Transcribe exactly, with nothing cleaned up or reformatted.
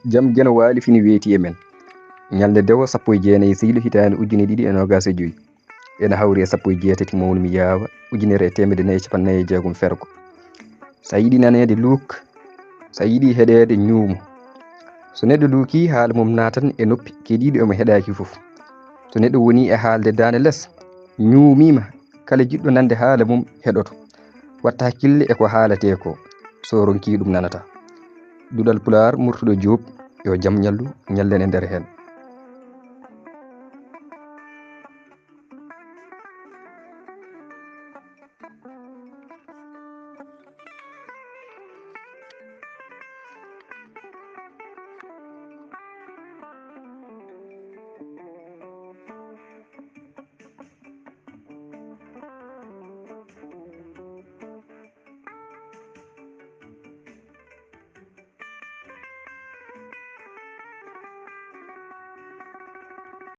Jam Geno Waali fini weeti e men. Ñalnde dewo sappo e jeenayi seylu hitaande ujunere ɗiɗi e noogaas e joy. Ena hawri e sappo e jeetati mawnu mi yaawa, ujunere e teemedde nayi e capanɗe nayi e jeegom fergo. So a yiɗi naneede luuk, so a yiɗi heɗeede ñuumo. So neɗɗo luukii haala mum naatan e noppi keɗiiɗo e mo heɗaaki fof. So neɗɗo wonii e haalde daande les, ñuumiima, kala jiɗɗo nande haala mum heɗoto. Watta hakkille e ko haalatee ko, so ronkii ɗum nanata. Duɗal Pulaar, Murtuɗo Joob, yo jam ñallu, ñallen e nder heen.